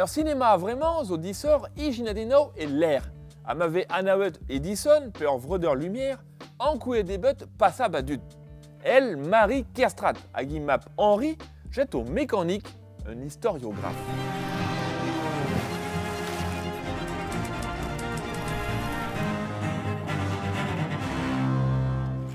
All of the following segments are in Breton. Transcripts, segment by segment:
Ur sinema a-vremañ zo disoc'h ijinadennoù e lec'h ha ma vez anavet Edison pe ur vreudeur Lumière, ankouaet eo bet pasañ ba dud. El Marie Kerstrat hag he mab Henri jet o mekanik un istoriograf.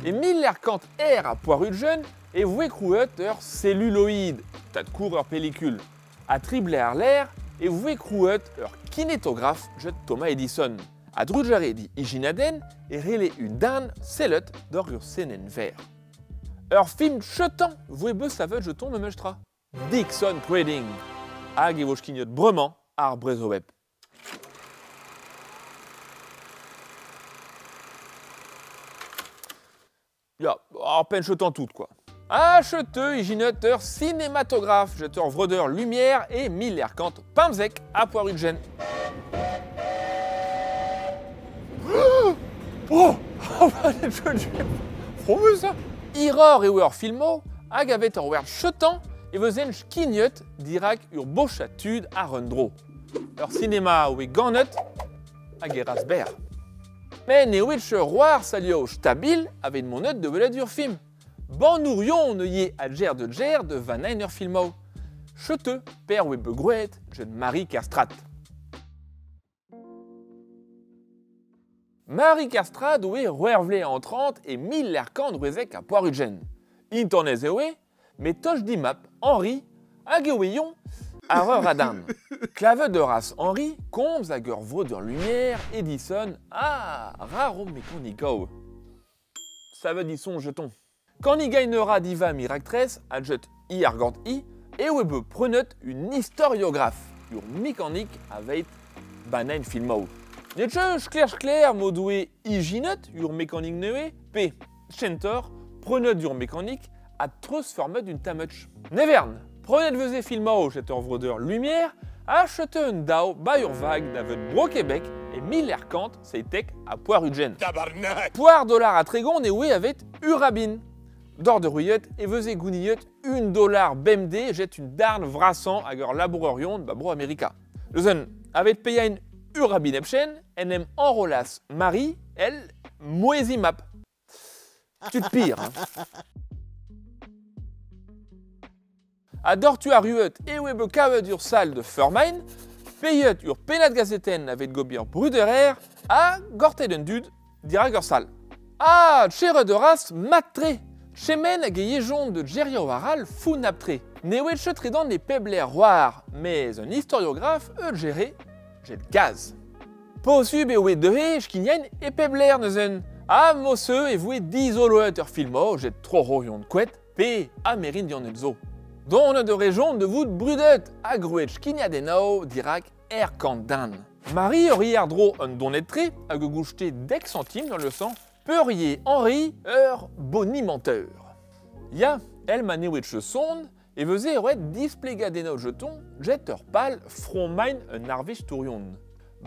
E 1900 R ha poar-ugent e voe krouet ur celluloid, tad-kour ur pellikul. Ha tri bloaz àr-lerc'h e voe krouet ur kinetograf get Thomas Edison. A-drugarez d'e ijinadenn e c'helle un darn sellet doc'h ur senenn verr. Ur film cheutañ voe bet savet jeton memes tra. Dixon Trading. Hag e vo skignet bremañ ar Brezhoweb. Ya, ar penn cheutañ tout quoi. Ha cheuteu ijinet ur cinématographe, jet ur vreudeur Lumière e 1975. Oh! Fromus ça! Hiroc'h eo ur filmoù hag a vez ur werz cheutañ e vezen skignet dirak ur bochad tud àr un dro. Ur sinema oe ganet hag e ras berr. Met ne oe ket c'hoazh salioù stabil aveit monet da welet ur film. Bannourion ivez a ger da ger da vannañ ur filmoù. Cheuteu per oe bet gwraet get Marie Kerstrat. Marie Kerstrat oe c'hwec'h vloaz an 30 e 1978. Intañvez e oe, met toch dimap Henri hag e oe-eñ àr ur radarn. Klevet a ras Henri komz ag ur vreudeur Lumière, Edison ha raro mekanikoù. Savet he soñj jeton. Kannigañ a ra divam he raktres a jet i ar gant i e oe bet prenet un istoriograf, ur mekanik aveit bannañ filmoù. N'eo ket sklaer-sklaer m'o doe ijinet ur mekanik nevez pe, kentoc'h, prenet ur mekanik ha treuzfeurmet un tammutch. Ne vern, prenet veze filmoù jet ur vreudeur Lumière ha chetu un daou ba ur vag davet Bro-Québec e 1977. Tabarnak! Poar dollar ha tregont e oe avet Urabin. Dor de ruilhet e veze gouniet un dollar bemdez jet un darn vrasañ hag ur labourerion ba Bro-Amerika. Neuzen, avet paeañ Urabin hepchen, en em enrollas Marie, el mouezhi map. Tud pir, hein. Ha doc'htu ar ruet e oe bet kavet ur sal de feurmain, paeet ur pennad gazetenn aveit gober bruderer ha gortet un dud dirak ur sal. Ah, cheret ur ras mat-tre! Chemen hag e yejont de gerioù arall founap-tre. Ne oe ket tredan e peb lec'h c'hoar, mes un istoriograf eus gere jet gaz. Posubl e oe deuze skignañ e peb lec'h neuzen. Ha mod-se e voe dizoloet ur filmoù jet troc'hourion koad pe Amerindianed zo. Donet de rejont de vout brudet ha groet skignadennoù dirak er kant-dan. Marie ur àr-dro un donet-tre hag a gouste dek santim dans le sang Peurier Henri ur bonimenteur. Ya, el ma ne oe ket son, e veze roet displegadennoù jeton jet ur pal fromain un arvestourion.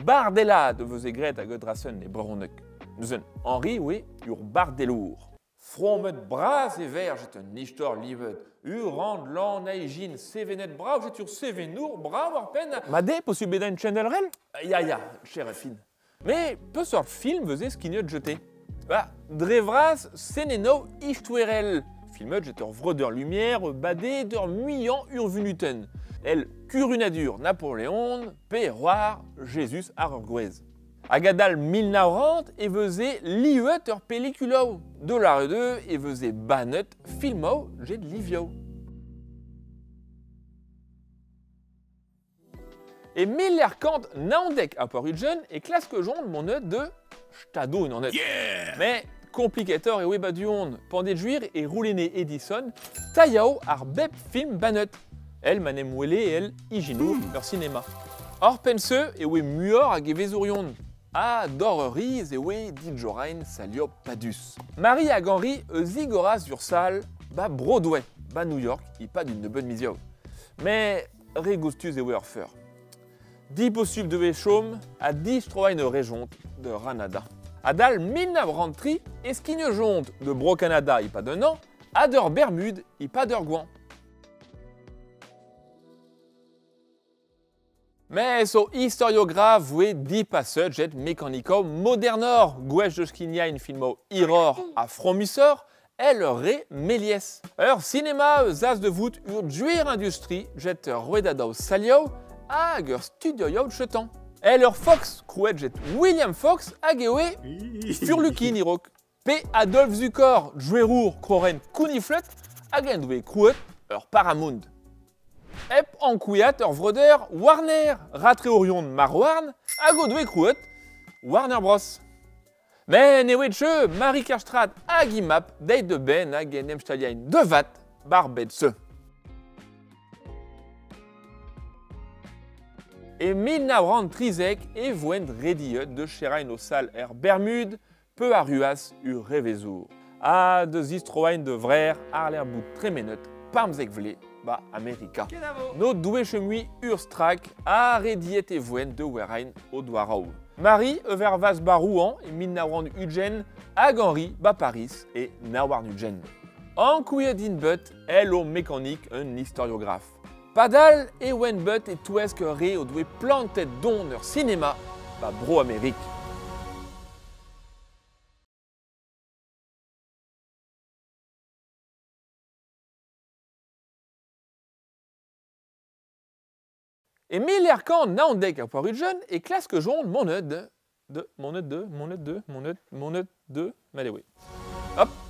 Bardellad veze graet hag drasen e brezhoneg. Neuzen Henri oe ur bardellour. Fromet bras e ver jet un istor livet. Ur rand lan a-ijin sevenet brav jet ur sevenour brav ar penn. Ma de posubl bet un Channel Rel? Ya, ya, cher fin. Mais peseurt film veze skignet jeté? Ba, dre vras senennoù istoerel. Filmet jet ur vreudeur Lumière bade d'ur muiañ ur vunuten. El kurunadur Napoléon pe roar Jesus ar ur gwrez. Hag adal 1900 e veze livet ur pelikuloù. Dollar e deux e veze bannet filmoù jet livioù. E 1999 e klaskjont monet de Stadoù Unanet. Yeah! Mais komplikator e oe ba du-hont, pandet juir e roulenne Edison tailhao ar bep film bannet. El ma n'em wele el ijinour ur sinema. Or pense e oe muioc'h hag evezourion. Ha dor ur riz e oe dijorain salio padus. Marie hag Henri eus zigoras ur sal ba Broadway, ba New York, e pad un nebeud mizioù. Mais re goustuz e oe ur feur. Diposubl de chom ha distroain ur rejont de Ranada. Adal 1933 e skignejont de Bro-Canada e pad un an, ha d'ur Bermude e pad ur gouan. Mes o historiograf voe dipaseut jet mekaniko modernor, gwech deus in filmo hiror a fromusor, el re Méliès. Ur cinema eus az de vout ur duer industrie jet rouedadao salio hag ur studioioù chetan. El ur Fox krouet jet William Fox hag eoe furlukin irok. Pe Adolf Zukor jouerour kroren kouniflet hag en doe krouet ur Paramount. Ep ankouiat ur vreudeur Warner, ratreorion Marwarn, hag o doe krouet Warner Bros. Men ne oet cheu Marie Kerstrat hag imap deit de ben hag en emstaliain de vat bar bet se. E 1913 e voent rediet de cherain o sal er Bermude peu a ruas ur revezour. A de zistroain de vrer ar l'er bout tremenet pamzek vle ba Amerika. No doue chemui ur strak a rediet e voent de werain o doaraou. Marie evervas ba Rouen e 1920 hag Henri ba Paris e 1920. Ankouiet din bet el o mekanik un historiographe. Padal e oen bet e touesk re o doe plantet don ur cinéma ba bro Amerik. E mil ar kant naondek ar poarut jeune e klask jont mon de, mon de, mon de, mon de, mon de, malewe. Hop.